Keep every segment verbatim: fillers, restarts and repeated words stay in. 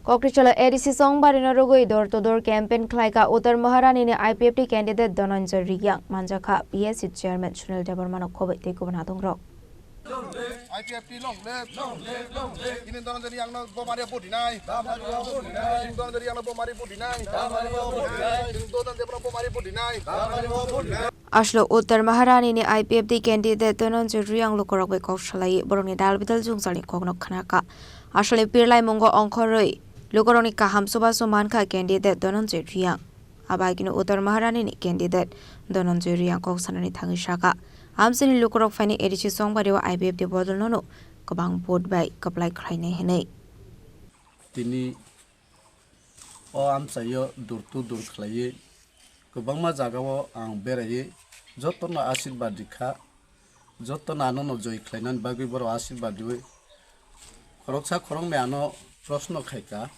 Pokrichalo A D C Chongbarino rwgwi door to door campaign khlaikha Uttar Maharani ni I P F T candidate Dhananjay Reang, manjakha P S C chairman Sunil Debbarma no khobwi tei kubun hathongrok. I P F T long live, long live, long live. Ini Dhananjay Reang no bo mari budi nai. Ini Dhananjay Reang no bo mari budi nai. Ini Dhananjay Reang no bo mari budi nai. Aswk Uttar Maharani ni I P F T candidate Dhananjay Reang lukurok bai kok salai borokni dal bidal jwngjalni kokno khnakha. Aswkni pirlai mungo ongkhorwi lukurokni kaham chubachu mankha candidate Dhananjay Reang. Abo haikhe Uttar Maharani ni candidate Dhananjay Reang kok sanani thangwi sakha, amchaini lukurok phaini A D C Chongbario I P F T bodolno no kwbang vote bai kwplai khlainai hwnwi. Tini o amchaio door to door khlaiwi kwbangma jagao ang beraiwi jotono asirwad rikha, jotono ano no joi khlainani bagwi borok asirwad riwi khoroksa khoroknwi ano proshno khaikha,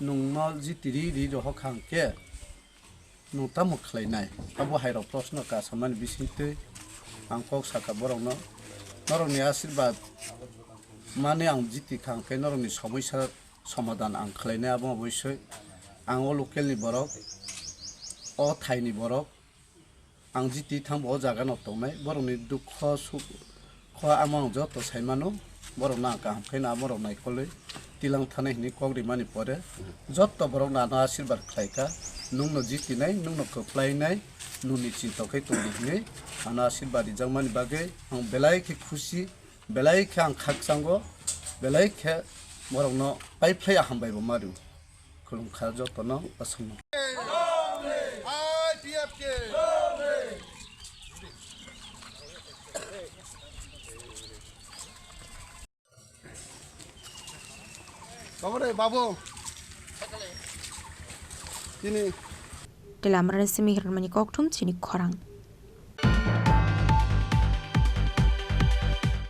"Nwngno jiti ri ri rohor kha hwnkhe nwng tamo khlainai?" Abo hairok proshno kasamani bisingtwi ang kok sakha borokno, "Norokni asirwad mani ang jiti kha hwnkhe norokni somosya somadan ang khlainai, abo oboisoi ang o local ni borok, o thai ni borok, ang jiti thangbo o jaga no tongnai, borokni dukho sukho amo ang joto sai mano, borokno ang kaham khe no amo rok naikolwi tilang thanai hwnwi kok rimani pore joto borokno ano asirwad khlaikha, nwngno jitinai, nwngno kwplainai, nwngni chinta khe tongdi hwnwi ano asirwad rijakmani bagwi ang belai khe khusi. Belai khe ang khakchango, belai khe borokno paiphlai hambai bo ma rw. Khulumkha jotono aswkno. I P F T. Babu re, babu. Tini. Telamarani simi hirmani kokthum chini khorang.